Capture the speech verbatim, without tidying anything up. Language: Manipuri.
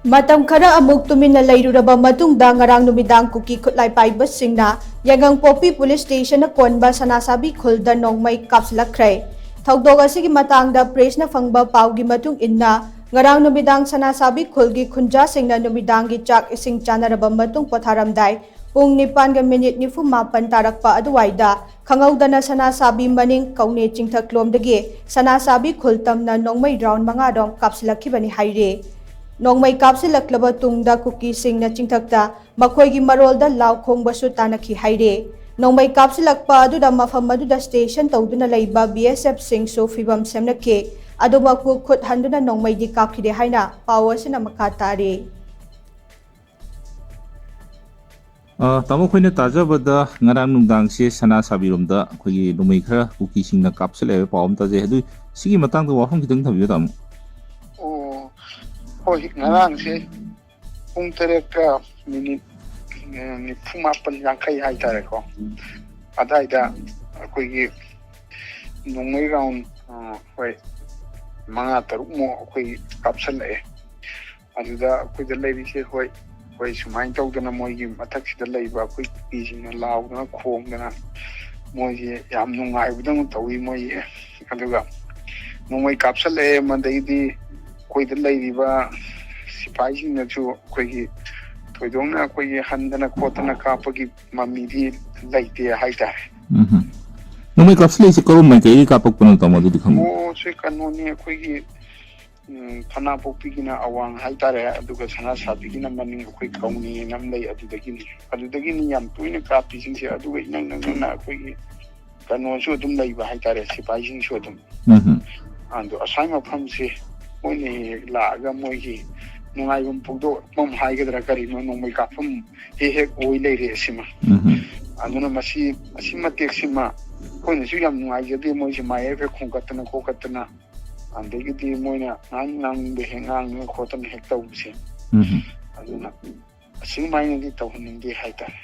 ꯃꯇꯝ ꯈꯔ ꯑꯃꯨꯛ ꯇꯨꯃꯤꯟꯅ ꯂꯩꯔꯨꯔꯕ ꯃꯇꯨꯡꯗ ꯉꯔꯥꯡ ꯅꯨꯃꯤꯗꯥꯡ ꯀꯨꯀꯤ ꯈꯨꯠꯂꯥꯏ ꯄꯥꯏꯕꯁꯤꯡꯅ ꯌꯥꯏꯉꯪꯄꯣꯛꯄꯤ ꯄꯨꯂꯤꯁ ꯁ꯭ꯇꯦꯁꯟꯅ ꯀꯣꯟꯕ ꯁꯅꯥꯁꯥꯕꯤ ꯈꯨꯜꯗ ꯅꯣꯡꯃꯩ ꯀꯥꯞꯁꯤꯜꯂꯛꯈ꯭ꯔꯦ꯫ ꯊꯧꯗꯣꯛ ꯑꯁꯤꯒꯤ ꯃꯇꯥꯡꯗ ꯄ꯭ꯔꯦꯁꯅ ꯐꯪꯕ ꯄꯥꯎꯒꯤ ꯃꯇꯨꯡ ꯏꯟꯅ, ꯉꯔꯥꯡ ꯅꯨꯃꯤꯗꯥꯡ ꯁꯅꯥꯁꯥꯕꯤ ꯈꯨꯜꯒꯤ ꯈꯨꯟꯖꯥꯁꯤꯡꯅ ꯅꯨꯃꯤꯗꯥꯡꯒꯤ ꯆꯥꯛ ꯏꯁꯤꯡ ꯆꯥꯅꯔꯕ ꯃꯇꯨꯡ ꯄꯣꯊꯥꯔꯝꯗꯥꯏ ꯄꯨꯡ ꯅꯤꯄꯥꯟꯒ ꯃꯤꯅꯤꯠ ꯅꯤꯐꯨ ꯃꯥꯄꯟ ꯇꯥꯔꯛꯄ ꯑꯗꯨꯋꯥꯏꯗ ꯈꯪꯍꯧꯗꯅ ꯁꯅꯥꯁꯥꯕꯤ ꯃꯅꯤꯡ ꯀꯧꯅꯦ ꯆꯤꯡꯊꯛꯂꯣꯝꯗꯒꯤ ꯁꯅꯥꯁꯥꯕꯤ ꯈꯨꯜ ꯇꯝꯅ ꯅꯣꯡꯃꯩ ꯔꯥꯎꯟ ꯃꯉꯥ ꯔꯥꯎꯟ ꯀꯥꯞꯁꯤꯜꯂꯛꯈꯤꯕꯅꯤ ꯍꯥꯏꯔꯤ꯫ ꯅꯣꯡꯃꯩ ꯀꯥꯞꯁꯤꯜꯂꯛꯂꯕ ꯇꯨꯡꯗ ꯀꯨꯀꯤꯁꯤꯡꯅ ꯆꯤꯡꯊꯛꯇ ꯃꯈꯣꯏꯒꯤ ꯃꯔꯣꯜꯗ ꯂꯥꯎ ꯈꯣꯡꯕꯁꯨ ꯇꯥꯅꯈꯤ ꯍꯥꯏꯔꯤ꯫ ꯅꯣꯡꯃꯩ ꯀꯥꯞꯁꯤꯜꯂꯛꯄ ꯑꯗꯨꯗ ꯃꯐꯝ ꯑꯗꯨꯗ ꯁ꯭ꯇꯦꯁꯟ ꯇꯧꯗꯨꯅ ꯂꯩꯕ ꯕꯤ ꯑꯦꯁ ꯑꯦꯐ ꯁꯤꯡꯁꯨ ꯐꯤꯕꯝ ꯁꯦꯝꯅꯈꯤ꯫ ꯑꯗꯨꯃꯛꯄꯨ ꯈꯨꯠ ꯍꯟꯗꯨꯅ ꯅꯣꯡꯃꯩꯗꯤ ꯀꯥꯞꯈꯤꯗꯦ ꯍꯥꯏꯅ ꯄꯥꯎ ꯑꯁꯤꯅ ꯃꯈꯥ ꯇꯥꯔꯤ꯫ ꯑ, ꯇꯥꯃꯣ, ꯑꯩꯈꯣꯏꯅ ꯇꯥꯖꯕꯗ ꯉꯔꯥꯡ ꯅꯨꯡꯗꯥꯡꯁꯦ ꯁꯅꯥ ꯁꯥꯕꯤꯔꯣꯝꯗ ꯑꯩꯈꯣꯏꯒꯤ ꯅꯣꯡꯃꯩ ꯈꯔ ꯀꯨꯀꯤꯁꯤꯡꯅ ꯀꯥꯞꯁꯤꯜꯂꯛꯑꯦ ꯍꯥꯏꯕ ꯄꯥꯎ ꯑꯃ ꯇꯥꯖꯩ꯫ ꯑꯗꯨ ꯁꯤꯒꯤ ꯃꯇꯥꯡꯗ ꯋꯥꯐꯝ ꯈꯤꯇꯪ ꯊꯝꯕꯤꯌꯨ, ꯇꯥꯃꯣ꯫ ꯑꯣ, ꯍꯣꯏ, ꯉꯔꯥꯡꯁꯦ ꯄꯨꯡ ꯇꯔꯦꯠꯀ ꯃꯤꯅꯤꯠ, ꯑ, ꯅꯤꯐꯨ ꯃꯥꯄꯟ, ꯌꯥꯡꯈꯩ ꯍꯥꯏꯇꯥꯔꯦꯀꯣ, ꯑꯗꯥꯏꯗ ꯑꯩꯈꯣꯏꯒꯤ ꯅꯣꯡꯃꯩ ꯔꯥꯎꯟ, ꯑ, ꯍꯣꯏ, ꯃꯉꯥ ꯇꯔꯨꯛꯃꯨꯛ ꯑꯩꯈꯣꯏ ꯀꯥꯞꯁꯜꯂꯛꯑꯦ꯫ ꯑꯗꯨꯗ ꯑꯩꯈꯣꯏꯗ ꯂꯩꯔꯤꯁꯦ, ꯍꯣꯏ, ꯍꯣꯏ, ꯁꯨꯃꯥꯏꯅ ꯇꯧꯗꯅ ꯃꯣꯏꯒꯤ ꯃꯊꯛꯁꯤꯗ ꯂꯩꯕ ꯑꯩꯈꯣꯏ ꯀꯨꯀꯤꯁꯤꯡꯅ ꯂꯥꯎꯗꯅ ꯈꯣꯡꯗꯅ ꯃꯣꯏꯁꯦ ꯌꯥꯝ ꯅꯨꯡꯉꯥꯏꯕꯗꯧꯅ ꯇꯧꯋꯤ ꯃꯣꯏꯁꯦ꯫ ꯑꯗꯨꯒ ꯅꯣꯡꯃꯩ ꯀꯥꯞꯁꯜꯂꯛꯑꯦ, ꯃꯗꯩꯗꯤ ꯑꯩꯈꯣꯏꯗ ꯂꯩꯔꯤꯕ ꯁꯤꯐꯥꯏꯁꯤꯡꯅꯁꯨ ꯑꯩꯈꯣꯏꯒꯤ ꯊꯣꯏꯗꯣꯛꯅ ꯑꯩꯈꯣꯏꯒꯤ ꯍꯟꯗꯅ ꯈꯣꯠꯇꯅ ꯀꯥꯞꯄꯒꯤ ꯃꯃꯤꯗꯤ ꯂꯩꯇꯦ ꯍꯥꯏꯇꯥꯔꯦ꯫ ꯎꯝ꯫ ꯅꯣꯡꯃꯩ ꯀꯥꯞꯁꯤꯜꯂꯛꯏꯁꯦ ꯀꯔꯣꯝ ꯃꯥꯏꯀꯩꯗꯒꯤ ꯀꯥꯞꯄꯛꯄꯅꯣ, ꯇꯥꯃꯣ? ꯑꯗꯨꯗꯤ ꯈꯪꯗꯦ꯫ ꯑꯣ, ꯁꯤ ꯀꯩꯅꯣꯅꯤ, ꯑꯩꯈꯣꯏꯒꯤ, ꯎꯝ, ꯈꯅꯥꯄꯣꯛꯄꯤꯒꯤꯅ ꯑꯋꯥꯡ ꯍꯥꯏꯇꯥꯔꯦ, ꯑꯗꯨꯒ ꯁꯅꯥ ꯁꯥꯕꯤꯒꯤꯅ ꯃꯅꯤꯡ, ꯑꯩꯈꯣꯏ ꯀꯧꯅꯤ ꯑꯃ ꯂꯩ, ꯑꯗꯨꯗꯒꯤꯅꯤ꯫ ꯑꯗꯨꯗꯒꯤꯅꯤ ꯌꯥꯝ ꯇꯣꯏꯅ ꯀꯥꯞꯄꯤꯁꯤꯡꯁꯦ꯫ ꯑꯗꯨꯒ ꯏꯅꯛ ꯅꯛꯅꯅ ꯑꯩꯈꯣꯏꯒꯤ ꯀꯩꯅꯣꯁꯨ ꯑꯗꯨꯝ ꯂꯩꯕ ꯍꯥꯏꯇꯥꯔꯦ, ꯁꯤꯐꯥꯏꯁꯤꯡꯁꯨ ꯑꯗꯨꯝ꯫ ꯎꯝ꯫ ꯑꯗꯣ ꯑꯁꯥꯏ ꯃꯐꯝꯁꯦ ꯃꯣꯏꯅ ꯍꯦꯛ ꯍꯦꯛ ꯂꯥꯛꯑꯒ ꯃꯣꯏꯒꯤ ꯅꯨꯡꯉꯥꯏꯐꯝ ꯐꯣꯡꯗꯣꯛꯐꯝ ꯍꯥꯏꯒꯗ꯭ꯔꯥ ꯀꯔꯤꯅꯣ, ꯅꯣꯡꯃꯩ ꯀꯥꯞꯐꯝ ꯍꯦꯛ ꯍꯦꯛ ꯑꯣꯏ ꯂꯩꯔꯦ ꯑꯁꯤꯃ꯫ ꯎꯝ꯫ ꯑꯗꯨꯅ ꯃꯁꯤ, ꯑꯁꯤ ꯃꯇꯦꯛꯁꯤꯃ ꯑꯩꯈꯣꯏꯅꯁꯨ ꯌꯥꯝ ꯅꯨꯡꯉꯥꯏꯖꯗꯦ꯫ ꯃꯣꯏꯁꯦ ꯃꯥꯏꯌꯦꯞ ꯍꯦꯛ ꯈꯣꯡꯒꯠꯇꯅ ꯈꯣꯠꯀꯠꯇꯅ, ꯑꯗꯒꯤꯗꯤ ꯃꯣꯏꯅ ꯉꯥꯡ-, ꯉꯥꯡꯅꯤꯡꯕ ꯍꯦꯛ ꯉꯥꯡꯗꯅ ꯈꯣꯠꯇꯅ ꯍꯦꯛ ꯇꯧꯕꯁꯦ꯫ ꯎꯝ꯫ ꯑꯗꯨꯅ ꯑꯁꯨꯃꯥꯏꯅꯗꯤ ꯇꯧꯍꯟꯅꯤꯡꯗꯦ ꯍꯥꯏꯇꯥꯔꯦ꯫